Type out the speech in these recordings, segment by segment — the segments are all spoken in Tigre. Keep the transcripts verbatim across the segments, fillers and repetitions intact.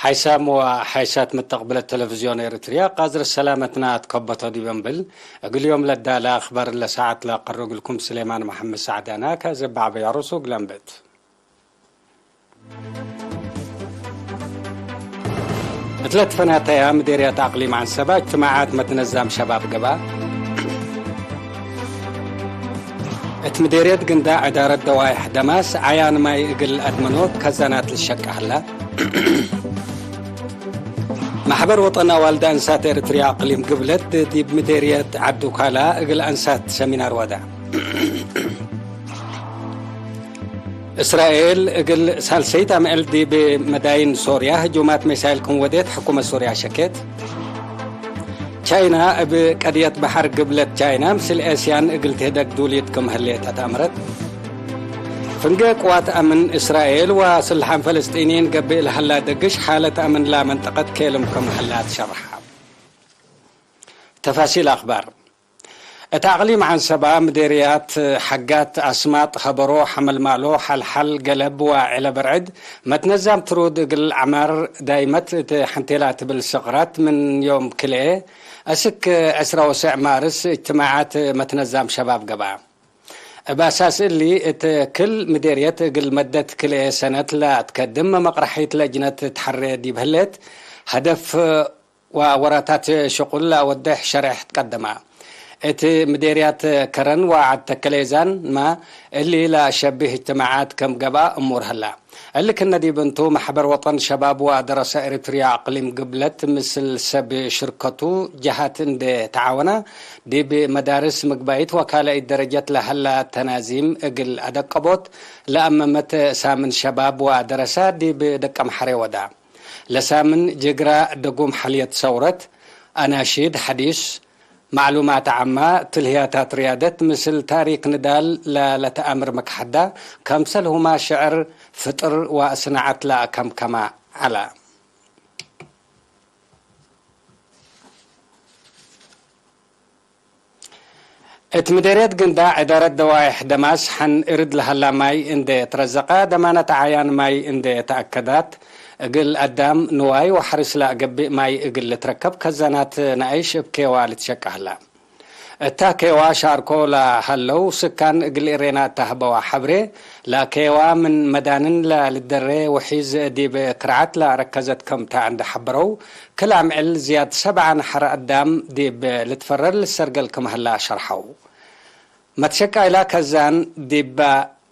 ሓይሳም ወሓይሳት መተቅብለት ቴሌቪዝዮን ኤሪትርያ፣ ቃዝር ሰላመትና አትከበቶ ዲብ እንብል፣ እግል ዮም ለዳለ አክባር ለሰዓት ለአቀርብ እግልኩም ስሌማን መሐመድ ሰዕዳና። ከዘብ በዐበይ አሩሱ እግል አንብት። እት ለትፈናተያ ምዴርያት አቅሊም ዐንሰባ እጅትማዓት መትነዛም ሸባብ ገብአ። እት ምዴርየት ግንዳዕ ዕዳረት ደዋይሕ ደማስ፣ ዓያን ማይ እግል አድመኖት ከዛናት ልሸቀ ሀላ። ማሕበር ወጠን አዋልድ አንሳት ኤሪትርያ አቅሊም ግብለት ዲብ ምዴርየት ዐዲ ውካላ እግል አንሳት ሰሚናር ወደ። እስራኤል እግል ሳልሰይት አምዕል ዲብ መዳይን ሶርያ ህጁማት ሚሳይል ክም ወዴት ሕኩመት ሶርያ ሸኬት። ቻይና እብ ቀድየት በሐር ግብለት ቻይና ምስል ኤስያን እግል ትህደግ ዱልዩት ክም ህሌት አትአምረት። ፍንጌ ቅዋት አምን እስራኤል ወስልሐን ፈለስጢንይን ገብእ ለሀላ ደግሽ ሓለት አምን ለመንጠቀት ኬልም ክም ሀላ ትሸርሐ። ተፋሲል አክባር። እት አቅሊም ዐንሰባ ምዴርያት ሐጋት፣ አስማጥ፣ ሀበሮ፣ ሐመልማሎ፣ ሐልሐል፣ ገለብ ወዕለ በርዕድ መትነዛም ትሩድ እግል ዐማር ዳይመት እት ሐንቴላ ትብል ስቅራት ምን ዮም ክልኤ እስክ ዕስራ ወሰዕ ማርስ እጅትማዓት መትነዛም ሸባብ ገብአ። እብ አሳስ እሊ እት ክል ምዴርየት እግል መደት ክልኤ ሰነት ለአትከድም መቅረሒት ለጅነት ተሐሬ ዲብ ህሌት፣ ሀደፍ ወወራታት ሽቁል ለአወዴሕ ሸሬሕ ትቀደማ። እት ምዴርያት ከረን ወዐድ ተከሌዛንመ እሊ ለአሸብህ እጅትማዓት ከም ገብአ እሙር ሀላ። እሊ ክነ ዲብ እንቱ፣ መሕበር ወጠን ሸባብ ወደረሰ ኤሪትርያ አቅሊም ግብለት ምስል ሰብ ሽርከቱ ጀሃት እንዴ ተዓወነ፣ ዲብ መዳርስ ምግባይት ወካልአይት ደረጀት ለሀላ ተናዚም እግል አደቀቦት ለአመመት ሳምን ሸባብ ወደረሰ ዲብ ደቀምሐሬ ወዳ። ለሳምን ጅግራ ደጉም ሐልየት ሰውረት፣ አናሺድ ሐዲስ፣ ማዕሉማት ዓማ፣ ትልህያታት ርያደት ምስል ታሪክ ንዳል ለለተአምር መክሐዳ፣ ከምሰልሁማ ሽዕር፣ ፍጥር ወስናዐት ለአከምከማ ዐላ። እት ምዴርየት ግንዳዕ ዕዳረት ደዋይሕ ደማስ ሐን እርድ ለሀላ ማይ እንዴ ትረዘቀ፣ ደማነት ዓያን ማይ እንዴ ተአከዳት፣ እግል አዳም ንዋይ ወሐርስ ለአገብእ ማይ እግል ልትረከብ ከዛናት ነአይሽ እብ ኬዋ ልትሸቀ ሀላ። እታ ኬዋ ሻርኮ ለሀለው ስካን እግል እሬና እተ ሀበዋ ሐብሬ፣ ለኬዋ ምን መዳንን ለልደሬ ውሒዝ ዲብ ክርዓት ለአረከዘት ከምተ እንዴ ሐበረው፣ ክል አምዕል ዝያድ ሰብዓ ነሐር አዳም ዲብ ልትፈረር ልሰርገል ክም ሀላ ሸርሐው። መትሸቃይላ ከዛን ዲብ፣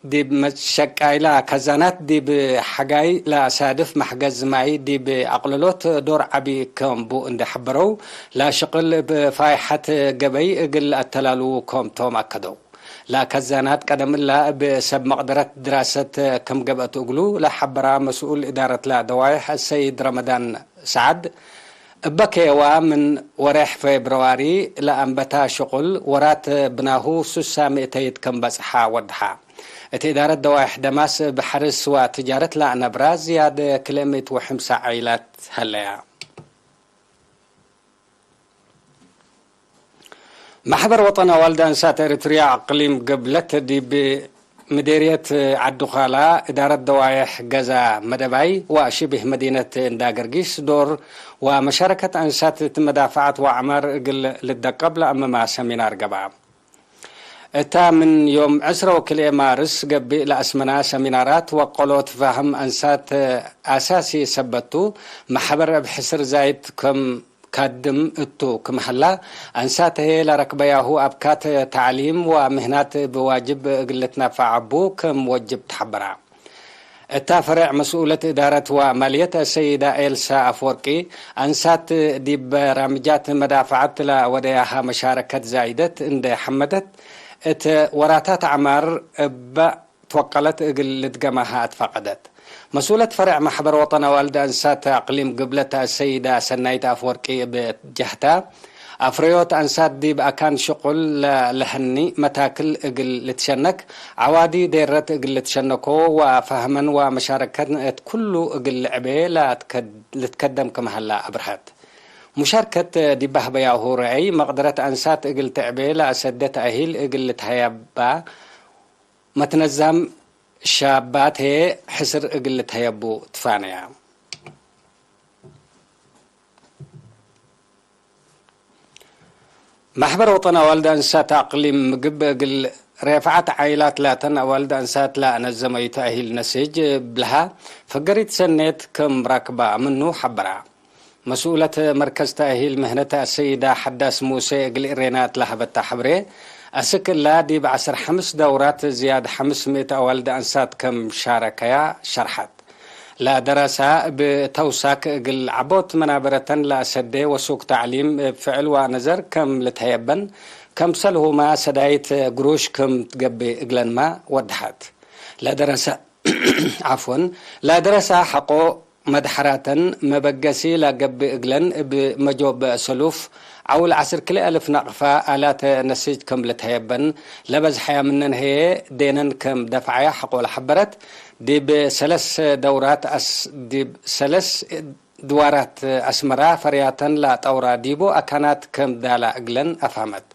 ዲብ መትሸቃይላ ከዛናት ዲብ ሐጋይ ለአሳድፍ መሕገዝ ማይ ዲብ አቅልሎት ዶር ዐቢ ክም ቡ እንዴ ሐበረው፣ ለሽቅል እብ ፋይሐት ገበይ እግል አተላልዉ ክም ቶም አከደው። ለከዛናት ቀደም እላ እብ ሰብ መቅደረት ድራሰት ክም ገብአት እግሉ ለሐበራ መስኡል እዳረት ለደዋይሕ አሰይድ ረመዳን ሰዓድ፣ እበ ኬዋ ምን ወሬሕ ፌብርዋሪ ለአንበታ ሽቁል ወራት ብናሁ ሱሳ ምእተይት ክም በጽሐ ወድሐ። እት እዳረት ደዋይሕ ደማስ እብ ሐርስ ወትጃረት ለአነብራ ዝያድ ክልኤ ምእት ወሐምሳ ዐይላት ሀለያ። መሕበር ወጠን አዋልድ አንሳት ኤሪትርያ አቅሊም ገብለት ዲብ ምዴርየት ዐዲ ኻላ እዳረት ደዋይሕ ገዛ መደባይ ወሽብህ መዲነት እንዳ ገርጊስ ዶር ወመሻረከት አንሳት እት መዳፈዐት ወዐማር እግል ልደቀብ ለአመማ ሰሚናር ገብአ። እታ ምን ዮም ዕስራ ወክልኤ ማርስ ገብእ ለአስመና ሰሚናራት ወቆሎት ፋህም አንሳት አሳሲ ሰበት ቱ፣ መሕበር እብ ሕስር ዛይድ ክም ካድም እቱ ክም ሀላ፣ አንሳት ህዬ ለረክበያሁ አብካት ተዕሊም ወምህናት እብ ዋጅብ እግል ልትነፈዕ እቡ ክም ወጅብ ተሐበራ። እታ ፈሬዕ መስኡለት እዳረት ወማልየት አሰይዳ ኤልሳ አፍወርቂ፣ አንሳት ዲብ በራምጃት መዳፈዐት ለወደያሃ መሻረከት ዛይደት እንዴ ሐመደት፣ እት ወራታት ዐማር እበ ትወቀለት እግል ልድገማሃ አትፈቀደት። መስኡለት ፈሬዕ መሕበር ወጠን አዋልድ አንሳት አቅሊም ግብለት አሰይዳ ሰናይት አፍወርቂ እብ ጀህታ፣ አፍረዮት አንሳት ዲብ አካን ሽቁል ለለሀኒ መታክል እግል ልትሸነክ፣ ዐዋዲ ዴረት እግል ልትሸነኮ ወፋህመን ወመሻረከትን እት ኩሉ እግል ልዕቤ ለአትከድ-፣ ልትከደም ክም ሀላ አብርሀት። ሙሻርከት ዲብ በህበያሁ ረአይ፣ መቅደረት አንሳት እግል ትዕቤ ለአሰዴ ተአሂል እግል ልትሀየባ፣ መትነዛም ሻባት ህዬ ሕስር እግል ልትሀየቡ ትፋነያ። ማሕበር ወጠን አዋልድ አንሳት አቅሊም ምግብ እግል ሬፍዓት ዓይላት ላተን አዋልድ አንሳት ለአነዘመዩ ተእሂል ነሲጅ እብልሃ፣ ፈገሪት ሰኔት ክም ረክባ ምኑ ሐበራ። መስኡለት መርከዝ ተእሂል ምህነት አሰይዳ ሐዳስ ሙሴ እግል እሬናት ለሀበታ ሐብሬ፣ አስክ እላ ዲብ ዐስር ሐምስ ደውራት ዝያድ ሐምስ ምእት አዋልድ አንሳት ከም ሻረከያ ሸርሐት። ለደረሳ እብ ተውሳክ እግል ዐቦት መናበረተን ለአሰዴ ወሱክ ተዕሊም እብ ፍዕል ወነዘር ከም ልትሀየበን፣ ከምሰልሁማ ሰዳይት ግሩሽ ክም ትገብእ እግለንማ ወደሐት። ለደረሳ፣ ዐፍወን፣ ለደረሳ ሐቆ መድሐራተን መበገሲ ለገብእ እግለን እብ መጆብ ሰሉፍ ዐውል ዐስር ክልኤ አልፍ ናቅፋ አላተ ነሲጅ ክም ልትሀየበን፣ ለበዝሐያ ምነን ህዬ ዴነን ክም ደፍዐያ ሐቆ ለሐበረት፣ ዲብ ሰለስ ደውራት አስ-፣ ዲብ ሰለስ ድዋራት አስመራ ፈርያተን ለጠውራ ዲቡ አካናት ክም ዳላ እግለን አፍሀመት።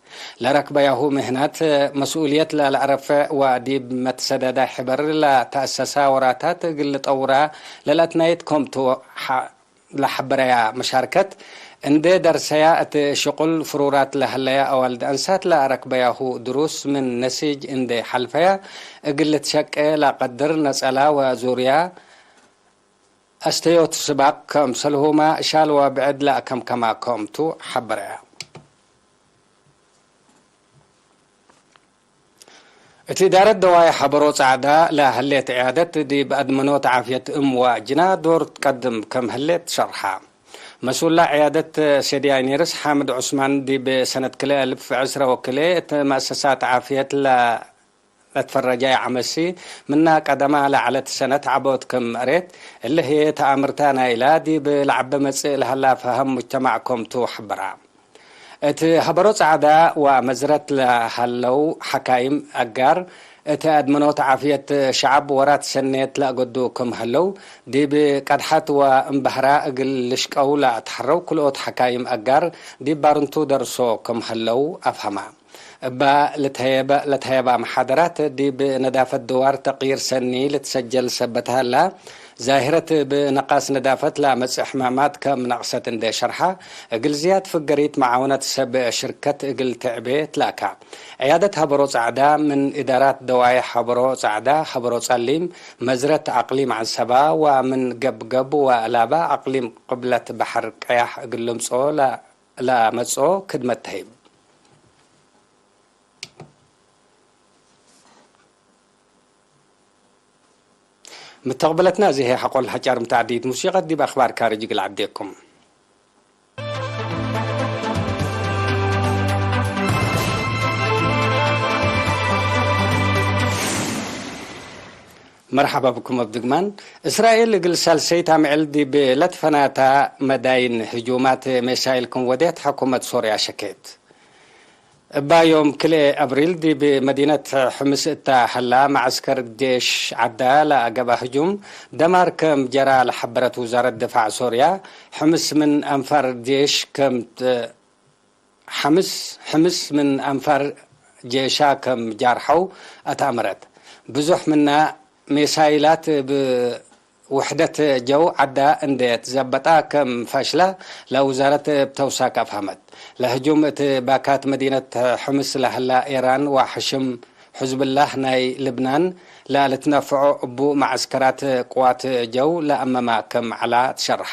ለረክበያሁ ምህናት መስኡልየት ለለአረፍዕ ወዲብ መትሰደዳይ ሕበር ለተአሰሳ ወራታት እግል ልጠውራ ለለአትናየት ክም ቱ ሐ-፣ ለሐበረያ መሻርከት፣ እንዴ ደርሰያ እት ሽቁል ፍሩራት ለሀለያ አዋልድ አንሳት ለአረክበያሁ ድሩስ ምን ነሲጅ እንዴ ሐልፈያ እግል ልትሸቄ ለቀድር ነጸላ ወዙርያ አስተዮት ስባቅ ከምሰልሁማ ሻል ወብዕድ ለአከምከማ ክም ቱ ሐበረያ። እት ኢዳረት ደዋይ ሐበሮ ጸዕዳ ለህሌት ዕያደት ዲብ አድመኖት ዓፍየት እም ወአጅና ዶር ትቀድም ከም ህሌት ሸርሐ። መስኡላ ዕያደት ሴድያይ ኔርስ ሓምድ ዑስማን ዲብ ሰነት ክልኤ አልፍ ዕስረ ወክልኤ እት መአሰሳት ዓፍየት ለ ለትፈረጃይ ዐመሲ ምና ቀደማ ለዐለት ሰነት ዐቦት ክም መአሬት፣ እሊ ህዬ ተአምርታ ናይላ ዲብ ለዐበ መጽእ ለሀላ ፈሀም ሙጅተማዕ ክም ቱ ሐበራ። እት ሀበሮ ጸዕዳ ወመዝረት ለሀለው ሐካይም አጋር፣ እት አድመኖት ዓፍየት ሸዐብ ወራት ሰኔት ለአገዱ ክም ሀለው፣ ዲብ ቀድሐት ወእምበህራ እግል ልሽቀው ለአትሐረው ክልኦት ሐካይም አጋር ዲብ ባርንቱ ደርሶ ክም ሀለው አፍሀማ። እባ ለተሀየበ-፣ ለተሀየባ መሓደራት፣ ዲብ ነዳፈት ድዋር ተቅይር ሰኒ ልትሰጀል ሰበት ሀላ፣ ዛሂረት እብ ነቃስ ነዳፈት ለአመጽእ ሕማማት ከም ነቅሰት እንዴ ሸርሐ፣ እግል ዝያድ ፍገሪት መዓውነት ሰብ ሽርከት እግል ትዕቤ ትላካ። ዕያደት ሀበሮ ጸዕዳ ምን እዳራት ደዋይ ሀበሮ ጸዕዳ፣ ሀበሮ ጸሊም፣ መዝረት አቅሊም ዐንሰባ ወምን ገብገብ ወአላባ አቅሊም ቅብለት በሐር ቀያሕ እግል ልምጽኦ ለ-፣ ለአመጽኦ ክድመት ተህይብ። ምተቅብለትና እዚ ህይ ሐቆል ሐጫር ምተዓዲት ሙሲቀት ዲብ አክባር ካርጅ እግል ዐዴኩም። መርሐባ ብኩም እብ ድግማን። እስራኤል እግል ሳልሰይት አምዕል ዲብ ለትፈናታ መዳይን ህጁማት ሜሳይል ክም ወዴት ሕኩመት ሶርያ ሸኬት። እባ ዮም ክልኤ አብሪል ዲብ መዲነት ሕምስ እታ ሀላ መዐስከር ዴሽ ዐዳ ለአገባ ህጁም ደማር ከም ጀራ ለሐበረት ውዛረት ድፋዕ ሶርያ፣ ሕምስ ምን አንፋር ዴሽ ከም ት-፣ ሐምስ፣ ሕምስ ምን አንፋር ጄሻ ከም ጃርሐው አትአመረት። ብዙሕ ምና ሜሳይላት እብ ውሕደት ጀው ዐዳ እንዴ ትዘበጣ ከም ፈሽላ ለውዛረት እብ ተውሳክ አፍሀመት። ለህጁም እት ባካት መዲነት ሕምስ ለሀላ ኤራን ወሕሽም ሕዝብላህ ናይ ልብናን ለልትነፍዖ እቡ መዐስከራት ቅዋት ጀው ለአመማ ከም ዐላ ትሸርሐ።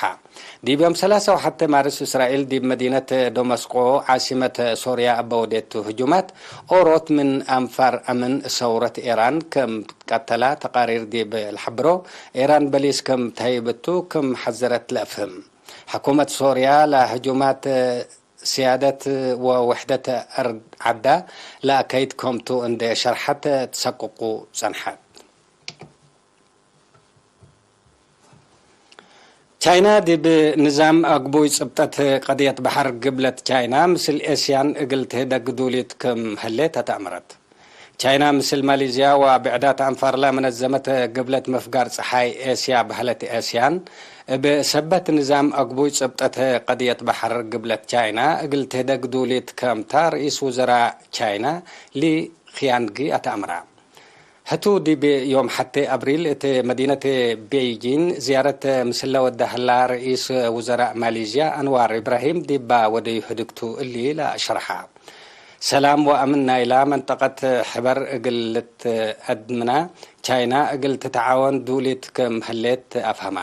ዲብ ዮም ሰላሳ ወሐቴ ማርስ እስራኤል ዲብ መዲነት ደመስቆ ዓሲመት ሶርያ እበ ወዴቱ ህጁማት ኦሮት ምን አንፋር አምን ሰውረት ኤራን ከም ቀተላ ተቃሪር ዲብ ለሐብሮ፣ ኤራን በሊስ ከም ተሀይብ እቱ ክም ሐዘረት ለአፍህም። ሕኩመት ሶርያ ለህጁማት ስያደት ወውሕደት አርድ ዐዳ ለአከይድ ክምቱ እንዴ ሸርሐት ትሰቅቁ ጸንሐት። ቻይና ዲብ ንዛም አግቡይ ጽብጠት ቀድየት በሐር ግብለት ቻይና ምስል ኤስያን እግል ትህደግ ዱሊት ክም ህሌት አተአምረት። ቻይና ምስል ማሌዝያ ወብዕዳት አንፋርላ መነዘመት ግብለት ምፍጋር ጸሓይ ኤስያ በህለት ኤስያን፣ እብ ሰበት ንዛም አግቡይ ጽብጠት ቀድየት በሐር ግብለት ቻይና እግል ትህደግ ዱሊት ከምታ ርኢስ ውዘራእ ቻይና ሊ ኺያንጊ አተአምራ። ህቱ ዲብ ዮም ሐቴ አብሪል እት መዲነት ቤይጂን ዝያረት ምስለ ወደ ህላ ርኢስ ውዘራእ ማሌዝያ አንዋር ኢብራሂም ዲባ ወደዩ ህድግቱ እሊ ለአሸርሐ። ሰላም ወአምን ናይላ መንጠቀት ሕበር እግል ልትአድምና፣ ቻይና እግል ትትዓወን ዱሊት ክም ህሌት አፍሀማ።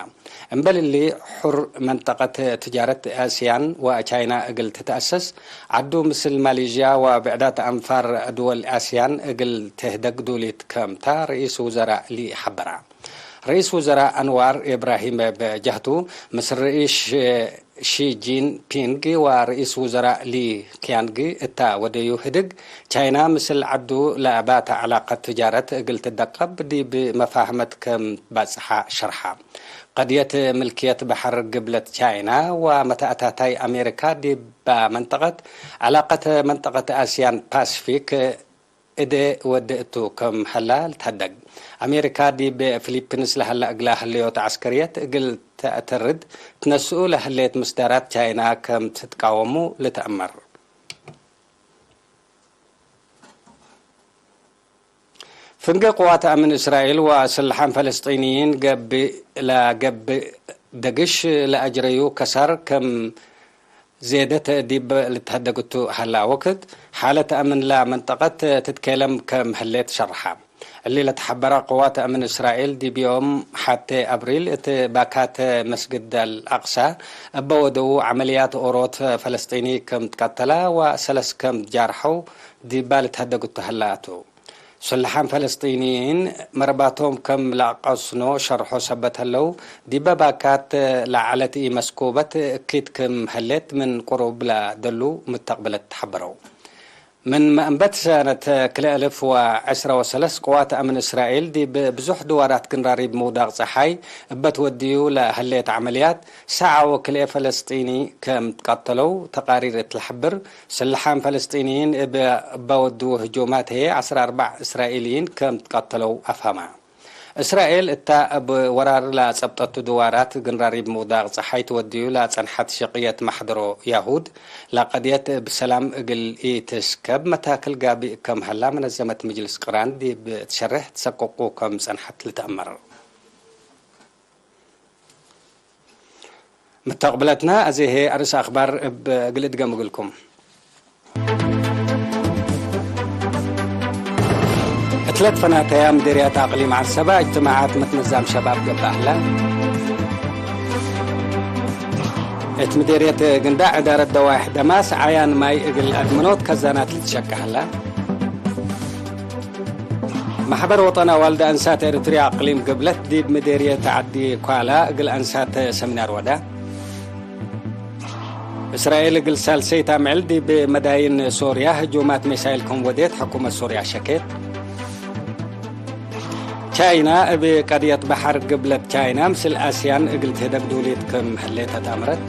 እምበል እሊ፣ ሑር መንጠቀት ትጃረት አስያን ወቻይና እግል ትትአሰስ፣ ዐዱ ምስል ማሌዥያ ወብዕዳት አንፋር ድወል አስያን እግል ትህደግ ዱሊት ክምታ ርኢስ ውዘራእ ሊ ሐበራ። ርኢስ ውዘራእ አንዋር ኢብራሂም እብ ጀህቱ፣ ምስል ርኢስ ሺ ጂንፒንግ ወርኢስ ውዘራእ ሊ ኪያንግ እታ ወደዩ ህድግ፣ ቻይና ምስል ዐዱ ለአባተ ዐላቀት ትጃረት እግል ትደቀብ ዲብ መፋህመት ክም ትባጽሐ ሸርሐ። ቀድየት ምልክየት በሐር ግብለት ቻይና ወመተአታታይ አሜሪካ ዲባ መንጠቀት፣ ዐላቀት መንጠቀት አስያን ፓስፊክ እዴ ወዴ እቱ ክም ሀላ ልትሀደግ። አሜሪካ ዲብ ፊሊፒንስ ለሀላ እግላ ህለዮት ዐስከርየት እግል ተአተርድ ትነስኡ ለህሌት ምስዳራት ቻይና ክም ትትቃወሙ ልትአመር። ፍንጌ ቅዋት አምን እስራኤል ወስልሓን ፈለስጢንይን ገብእ ለገብእ ደግሽ ለአጅረዩ ከሳር ክም ዜደት ዲብ ልትሀደግቱ ሀላ ወክድ፣ ሓለት አምን ለመንጠቀት ትትኬለም ከም ህሌት ሸርሐ። እሊ ለተሐበረ ቅዋት አምን እስራኤል ዲብ ዮም ሐቴ አብሪል እት ባካት መስግድ አልአቅሳ እበ ወደዉ ዐመልያት ኦሮት ፈለስጢኒ ክም ትቀተላ ወሰለስ ከም ጃርሐው ዲባ ልትሀደግቱ ሀላ ቱ። ስልሓን ፈለስጢንይን መርባቶም ከም ለአቀስኖ ሸርሖ ሰበት ህለው፣ ዲበ ባካት ለዐለት ኢመስኩበት እኪት ክም ህሌት ምን ቅሩብ ለደሉ ምተቅብለት ተሐበረው። ምን መእንበት ሰነት ክልኤ እልፍ ወዐስረ ወሰለስ ቅዋት አምን እስራኤል ዲብ ብዙሕ ድዋራት ግንራሪብ ምውዳቅ ጸሓይ እበ ትወድዩ ለህሌት ዐመልያት፣ ሰዓ ወክልኤ ፈለስጢኒ ከም ትቀተለው ተቃሪር እት ለሐብር፣ ስልሓን ፈለስጢንይን እብ፣ እበ ወድዉ ህጁማት ህዬ ዐስራ አርበዕ እስራኤልይን ከም ትቀተለው አፍሀማ። እስራኤል እታ እብ ወራር ለጸብጠቱ ድዋራት ግንራሪብ ምውዳቅ ጸሓይ ትወድዩ ለጸንሐት ሽቅየት መሕደሮ ያሁድ፣ ለቀድየት እብ ሰላም እግል ኢትስከብ መታክል ጋብእ ከም ሀላ መነዘመት ምጅልስ ቅራን ዲብ ትሸሬሕ ትሰቅቁ ከም ጸንሐት ልትአመር። ምተቅብለትና፣ አዜ ህዬ አርእስ አክባር እብ እግል እድገም እግልኩም። እትለት ፈናተያ ምዴርያት አቅሊም ዐሰበ፣ እጅትማዓት መትነዛም ሸባብ ገብአ ህለ። እት ምዴርየት ግንዳዕ እዳረት ደዋይሕ ደማስ፣ ዓያን ማይ እግል አድምኖት ከዛናት ልትሸቀ ህለ። መሕበር ወጠን አዋልድ አንሳት ኤረትርያ አቅሊም ገብለት ዲብ ምዴርየት ዐዲ ኳላ እግል አንሳት ሰሚናር ወደ። እስራኤል እግል ሳልሰይት አምዕል ዲብ መዳይን ሶርያ ህጁማት ሚሳይል ክም ወዴት ሕኩመት ሶርያ ሸኬት። ቻይና እብ ቀድየት በሐር ገብለት ቻይና ምስል አስያን እግል ትህደግ ዱሊት ክም ህሌት አትአምረት።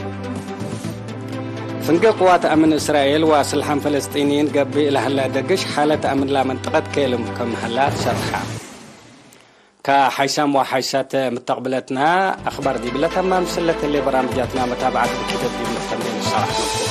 ፍንጌ ቅዋት አምን እስራኤል ወስልሓን ፈለስጢንይን ገብእ ለሀላ ደግሽ፣ ሓለት አምን ለመንጠቀት ኬልም ክም ሀላ ትሸርሐ። ከሓይሳም ወሓይሳት ምተቅብለትና አክባር ዲብለ ተማም፣ ምስለ ህሌ በራምጃትና መታብዐት ብኪተት ዲብ መክተም ቤን ሰላሕ።